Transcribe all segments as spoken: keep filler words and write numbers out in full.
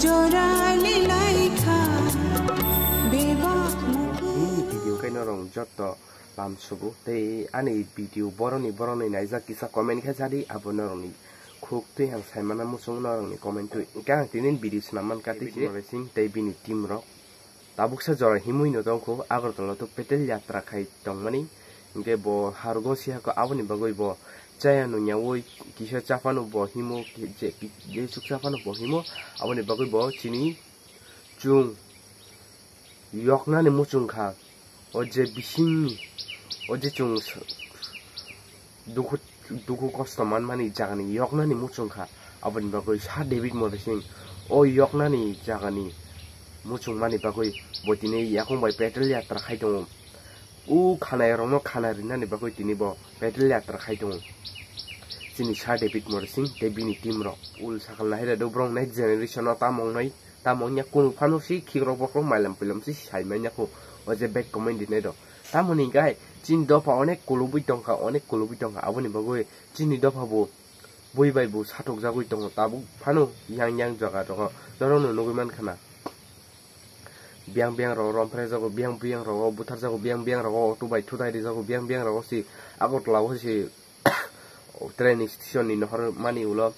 Jorali laikha bebak muku. Nini video khe norok jotto lam sugo tei ani video boroni boroni naijak kisa comment khe jadi abo norokni khuk twi ang saimana muchung norokni comment twi. Hwnkhe ang tini video swnam mankha tei Racing tei bini team rok. Tabuksa jora himwi no tongkho Agartala to Patel Yatra khai tongmani. Hwnkhe bo hargo sihakho aboni bagwi bo chaya nungyaui kisa chaphano bo himo, je, je chuk chaphano bo himo. Aboni bagwi bo chini chwng yoknani muchung kha. O je bisingni, o je chwng dukhu, dukhu kosto manmani jagani yoknani muchung kha. Aboni bagwi sa David Moresing o yoknani jagani muchung mani bagwi bo tini yakung bai Patel Yatra khai tongo. O khanai rokno khana rinani bagwi tini bo Patel Yatra khai tongo. Chini sa David Moresing tei bini team rok. Ul sakal nahira do borok next generation o tamo wngnai. Tamo wngya kunu phano si khikrok bokhorok mailam poilam si sai manya kho o je bag comment rinai rok. Tamoni hwnkhe chini dopha onek kulubui tongkha, onek kulubui tongkha, aboni bagwi chini dopha bo bui bai bo satok jagwi tongo, tabuk phano yang yang jaga rogo norokno nugwi mankha na. Biyang biyang rogo romphre jago, biyang biyang rogo buthar jago, biyang biyang rogo auto bai thutai ri jago, biyang biyang rogo si Agartala o si train station ni nohor mani ulo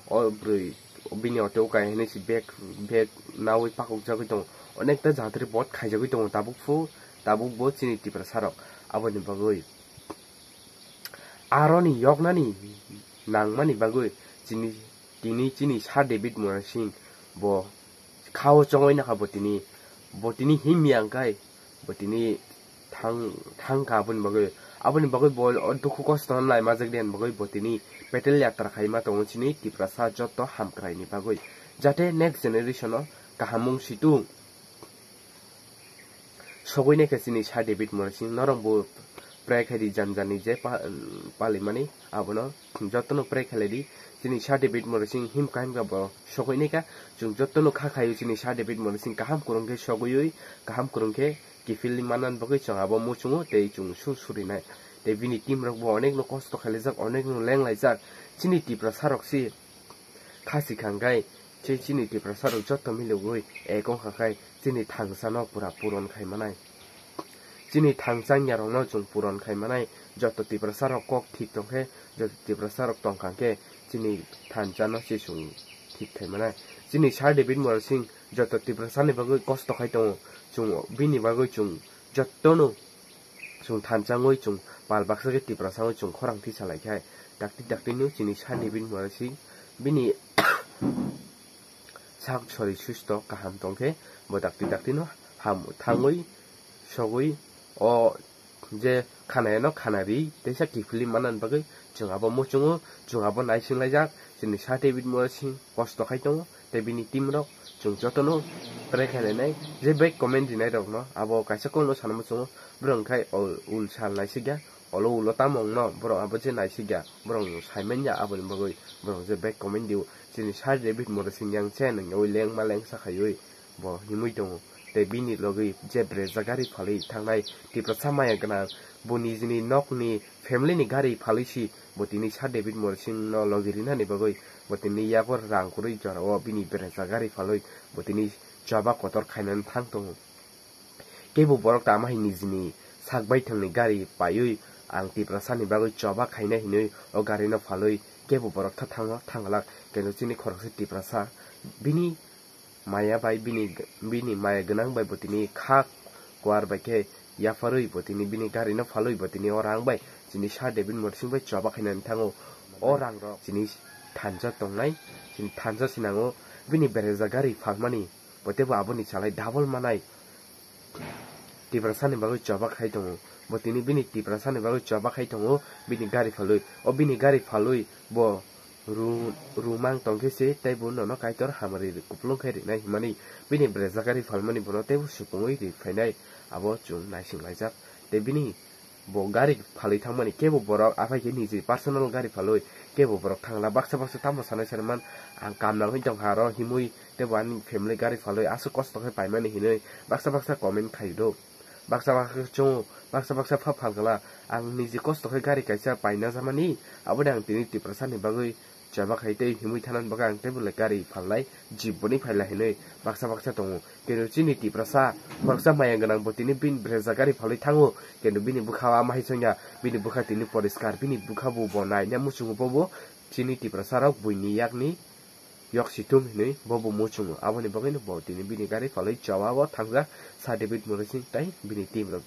o bwrwi bini auto o kai hinwi si bag, bag nawi pakuk jagwi tongo. Onekta jatri bot khaijagwi tongo tabuk phu, tabuk bo chini Tiprasa rok. Aboni bagwi aroni yoknani nangmani bagwi chini, tini chini sa David Moresing bo khao chongoi nakha bo tini, bo tini himya hwnkhe bo tini thang, thangkha aboni bagwi. Aboni bagwi bo o dukhu kosto no naima jak den bagwi bo tini Patel Yatra khaima tongo chini Tiprasa jotto hamkrai ni bagwi. Jate next generation o kaham mung situng. Sogwi naikha chini sa David Moresing, norok bo pray khaidi jani jani je pa-, palimani abono jotono pray khailai di. Chini sa David Moresing himkha himkha bo sogwi naikha, chwng jotono kha khaio chini sa David Moresing kaham kwrwng khe sogwi oi, kaham kwrwng khe kiphilwi manna bagwi chwng abo muchungo tei chwng sur surinai. Tei bini team rok bo onek no kosto khailaijak, onek no lenglaijak. Chini Tiprasa rok si kha si kha hwnkhe, che chini Tiprasa rok joto milogwi ek wngkha khai chini thansa no pura puron khai manai. Chini thansa wngya rok no chwng puron khai manai, joto Tiprasa rok kok thik tong khe, joto Tiprasa rok tong kha khe chini thansa no se chwng thik khai manai. Chini Sir David Mural Singh joto Tiprasa ni bagwi kosto khai tongo, chwng bini bagwi chwng joto no chwng thansa wngwi chwng pal baksa khe Tiprasa wngwi chwng khorang thwi salai khai. Dakti dakti no chini Sir David Mural Singh bini sak sori susto kaham tong khe bo dakti dakti no ham thangwi sogwi o je khana eno khana ri teisa kiphilwi manna bagwi chwng abo muchungo, chwng abo naising laijak. Chini Sir David Mural Singh kosto khai tongo tei bini team rok chwng jotono pray khainai je bai comment rinai rok no abo kaisa kokno sana muchungo borok khai ul sal naisikya. Olo ulo tamo wngno borok abo je naisikya, borok no saimanya aboni bagwi borok je bag comment dio. Chini Sir David Mural Singh yang chen wngwi lengma lengsa khaiwi bo himwi tongo. Tei bini logwi je brejak gari phalwi thangnai Tiprasa maya gwnang, bo nijini nokni family ni gari phalwi si bo tini Sir David Mural Singh no logi rinani bagwi bo tini yago rang kwrwi jorao bini brejak gari phalwi bo tini choba kotor khainani thang tongo. Kebo borok tamo hai nijini sak baithangni gari paiwi ang Tiprasa ni bagwi choba khaina hinwi o gari no phalwi kebo borok tha thango thanglak keno chini khoroksa Tiprasa bini maya bai bini, bini maya gwnang bai bo tini kha kuar bai khe yapharwi bo tini bini gari no phalwi bo tini o rang bai chini Sir David Mural Singh bai choba khainani thango. O rang rok chini thansa tongnai, chini thansa sinango bini berajak gari phalmani. Bo teibo aboni salai double manai. Tiprasa ni bagwi choba khai tongo. Bo tini bini Tiprasa ni bagwi choba khai tongo, bini gari phalwi. O bini gari phalwi bo ru-, rumang tongkhe se tei bo nono Kaitor hamari kuplung khe rinai himani bini brejak gari phalmani bono teibo supungwi ri phainai. Abo chwng naising laijak. Tei bini bo gari phalwi thangmani kebo borok aphai khe niji personal gari phalwi kebo borok thangla baksa baksa tamo sanai sanai man ang kam nangwi tongkha aro himwi teibo ani family gari phalwi aswk kosto khe paimani hinwi baksa baksa comment khaio. Baksa baksa chwngo baksa baksa pha phalkala ang niji kosto khe gari kaisa paina jamani aboni ang tini Tiprasa ni bagwi Chaba khai tei himwi thanani bagwi ang teibo le gari phalnai, jeep boni phaila hinwi baksa baksa tongo. Kintu chini Tiprasa khoroksa maya gwnang bo tini bini breja gari phalwi thango, kintu bini bwkha o ama hai chwngya, bini bwkha tini poriskar, bini bwkha bo bo naina muchungo, bobo chini Tiprasa rok buini yakni yok situng hinwi bobo muchungo. Aboni bagwino bo tini bini gari phalwi chawao thangjak, Sir David Murasing tei bini team rok.